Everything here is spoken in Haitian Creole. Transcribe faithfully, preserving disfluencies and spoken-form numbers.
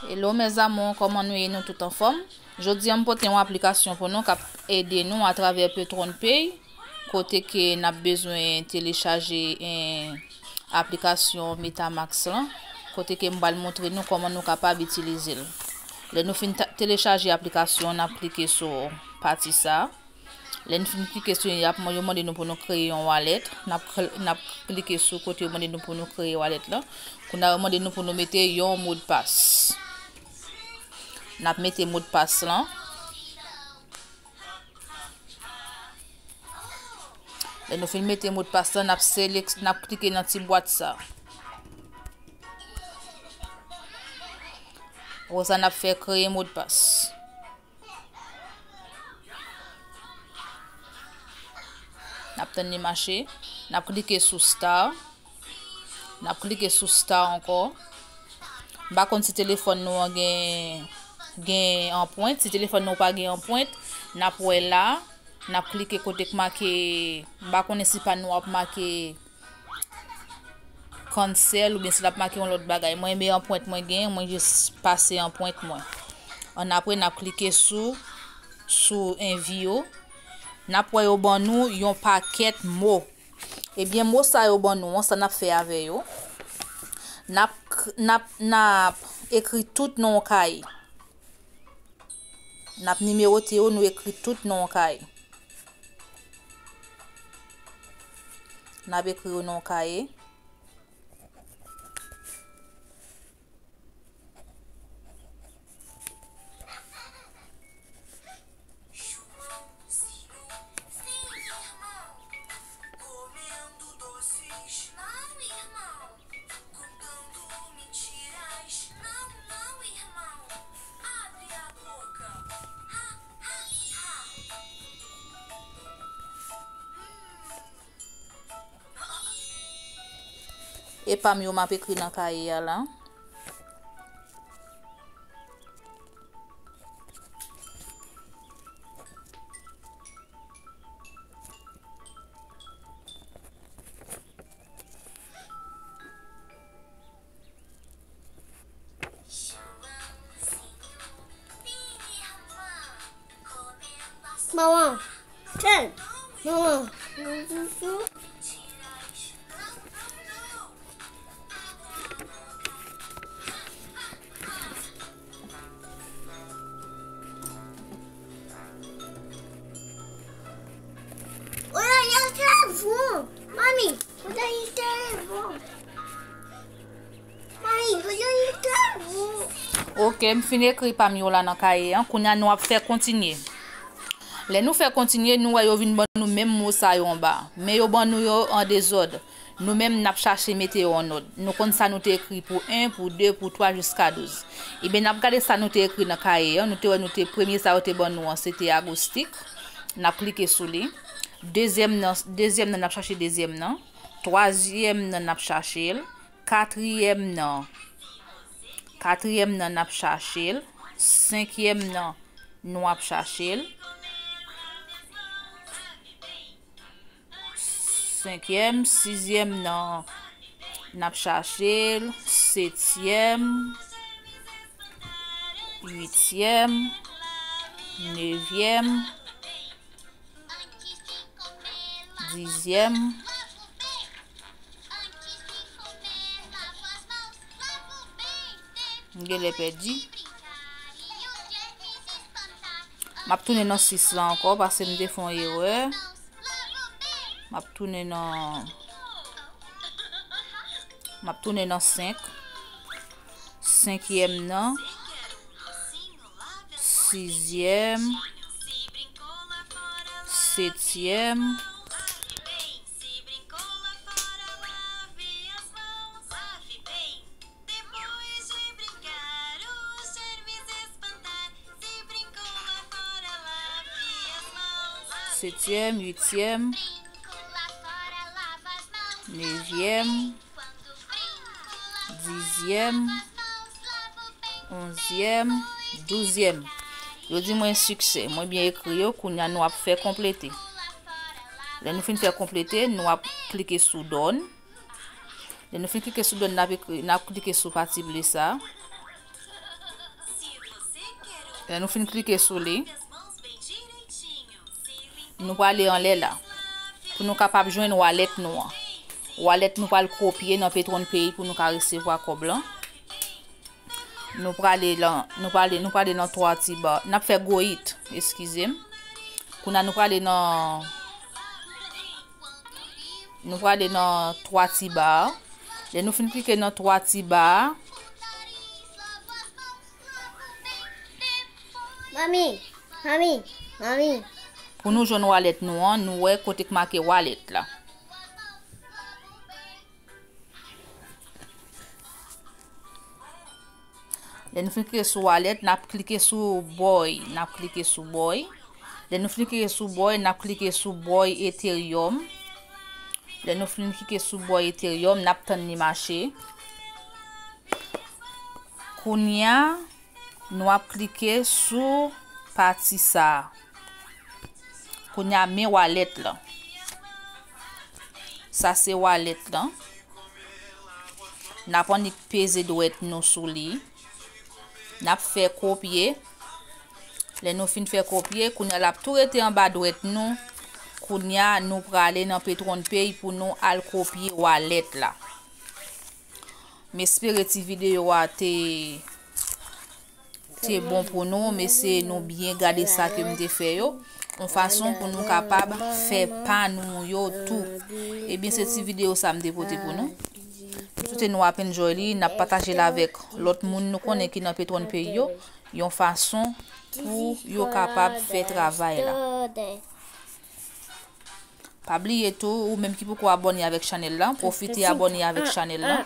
Hello mes amours, kòman nou ye? Nou tout anfòm? Jodi a m pote yon aplikasyon pou nou k ap ede nou atravè Petron Pay, kote ke n ap bezwen telechaje en aplikasyon Metamask lan, kote ke m pral montre nou kòman nou kapab itilize l. Lè nou fin ta- telechaje aplikasyon, n ap klike sou pati sa. Lè n fin klike sou li, y ap, yo mande nou pou nou kreye yon wallet. N ap kl- n ap klike sou kote yo mande nou pou nou kreye wallet lan. Kounye a yo mande nou pou nou mete yon modpas. N ap mete modpas lan. Lè nou fin mete modpas lan, n ap selek- n ap klike nan ti bwat sa. Apre sa, n ap fè kreye modpas. N ap tann li mache. N ap klike sou star. N ap klike sou star ankò. M pa konn si telefòn nou an gen, gen anpwent. Si telefòn nou pa gen anpwent, n ap wè la. N ap klike kote k make, m pa konnen si pa nou ap make cancel oubyen si l ap make yon lòt bagay. Mwen, men anpwent mwen gen, mwen jis pase anpwent mwen. Annapre, n ap klike sou, sou envi yo. N ap wè yo ban nou yon pakèt mo. Ebyen, mo sa yo ban nou an, sa n ap fè avè yo? N ap k- n ap, n ap ekri tout nan yon kaye. N ap nimewote yo, nou ekri tout nan yon kaye. N ap ekri yo nan yon kaye. E pa m yo m ap ekri nan kaye a la. Manman, tèl, manman, Ola, yo te bon. Mami, ola, yo te bon. Mami, ola, yo te bon. Ok, m fin ekri pa m yo la nan kaye an. Kounye a nou ap fè kontinye. Lè nou fè kontinye, nou wè yo vin ban nou menm mo sa yo anba. Men yo ban nou yo an dezòd. Nou menm, n ap chache mete yo an nòd. Nou konn sa nou te ekri pou en, pou de, pou twa, jiska douz. Ebyen, n ap gade sa nou te ekri nan kaye an. Nou te wè, nou te, premye sa yo te ban nou an, se te agostik. N ap klike sou li. Dezyèm nan, dezyèm nan, n ap chache dezyèm nan. Twazyèm nan, n ap chache l. Katriyèm nan. Katriyèm nan, n ap chache l. Senkyèm nan, nou ap chache l. Senkyèm, sizyèm nan, n ap chache l, setyèm, uityèm, nevyèm, dizyèm. M genlè pèdi. M ap tounen nan sis la ankò, paske m te fè yon erè. M ap tounen nan, m ap tounen nan senk. Senkyèm nan. Sizyèm. Setyèm. Setyèm, uityèm, nevyèm, dizyèm, onzyèm, douzyèm. Yo di mwen siksè. Mwen byen ekri yo, kounye a nou ap fè konplete. Lè nou fin fè konplete, nou ap klike sou done. Lè nou fin klike sou done, n ap ekri, n ap klike sou pati ble sa. Lè nou fin klike sou li, nou prale anlè la pou nou kapab jwenn wallet nou an. Wallet nou pral kopye nan Petron Pay pou nou ka resevwa kòb lan. Nou prale lan, nou prale, nou prale nan twa ti ba. N ap fè gwo it, eskize m. Kounye a nou prale nan, nou prale nan twa ti ba. Lè nou fin klike nan twa ti ba, Manmi, manmi, manmi. Pou nou jwenn wallet nou an, nou wè kote k make wallet la. Lè nou fin klike sou wallet, n ap klike sou buy, n ap klike sou buy. Lè nou fin klike sou buy, n ap klike sou buy Ethereum. Lè nou fin klike sou buy Ethereum, n ap tann li mache. Kounye a, nou ap klike sou pati sa a. Kounye a, men wallet lan. Sa se wallet lan. N ap annik peze dwèt nou sou li. N ap fè kopye. Lè nou fin fè kopye, kounye a l ap tou rete anba dwèt nou. Kounye a, nou prale nan Petron Pay pou nou al kopye wallet la. M espere ti videyo a te te bon pou nou, m eseye nou byen gade sa ke m te fè yo, yon fason pou nou kapab fè pa nou yo tou. Ebyen, se ti videyo sa m te pote pou nou. M swete nou ap enjoy li, n ap pataje l avèk lòt moun nou konnen ki nan Petron Pay yo, yon fason pou yo kapab fè travay la. Pa bliye tou, ou menm ki poko abòne avèk chanèl la, pwofite abòne avèk chanèl la.